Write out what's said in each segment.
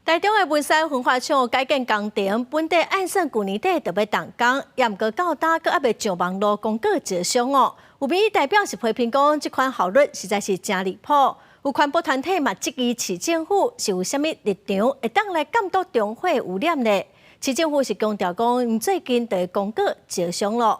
台中的文山焚化廠改建工程，本底按算舊年底就欲動工，毋過到今閣猶未上網路公告招商哦。有民意代表是批評講，這款效率實在是誠離譜。有環保團體嘛質疑市政府是有啥物立場，會當來監督中火污染呢？市政府是強調講，最近就會公告招商囉。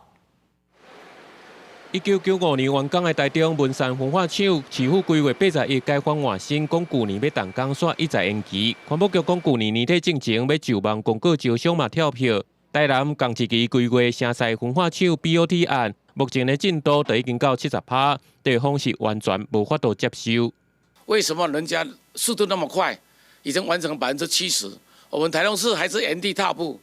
1995年完工的台中文山焚化廠，市府規劃81改翻換新，講舊年欲動工，煞一再延期。環保局講舊年年底進前欲上網公告招商嘛跳票。台南仝一期規劃城西焚化廠 BOT 案，目前的進度就已經到70%，對方是完全無法度接受。為什麼人家速度那麼快，已經完成70%，我們台中市還是原地踏步？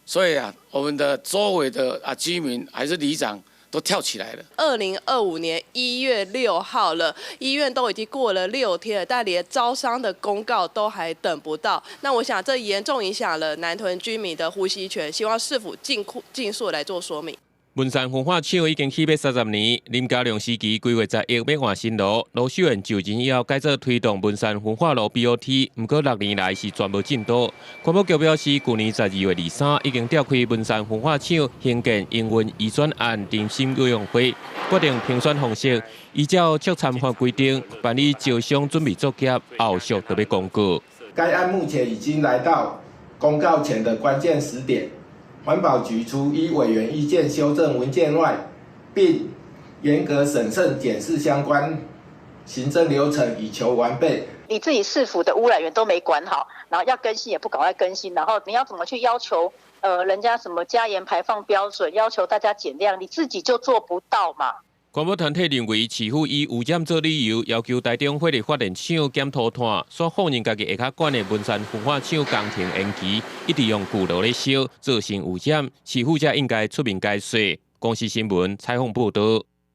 所以啊，我們的周圍的啊居民還是里長都跳起來了。2025年1月6號了，醫院都已經過了6天了，但連招商的公告都還等不到。那我想這嚴重影響了南屯居民的呼吸權，希望市府盡盡速來做說明。文山焚化廠已經起欲30年，林佳龍時期規劃10億欲換新爐，盧秀燕就任以後改做推動文山焚化爐 BOT，毋過6年來是全無進度。環保局表示，舊年12月23已經召開文山焚化廠興建營運移轉案評審委員會，決定評選方式，依照畜產法規定辦理招商準備作業，後續就欲公告。該案目前已經來到公告前的關鍵時點。環保局除依委員意見修正文件外，並嚴格審慎檢視相關行政流程，以求完備。你自己市府的污染源都沒管好，然後要更新也不趕快更新，然後你要怎麼去要求人家什麼加嚴排放標準，要求大家減量，你自己就做不到嘛？環保團體認為，市府以污染做理由，要求台中火力發電廠減塗炭，煞放任家己下跤管的文山焚化廠工程延期，一直用舊爐咧燒，造成污染，市府才應該出面解說。公視新聞採訪報導。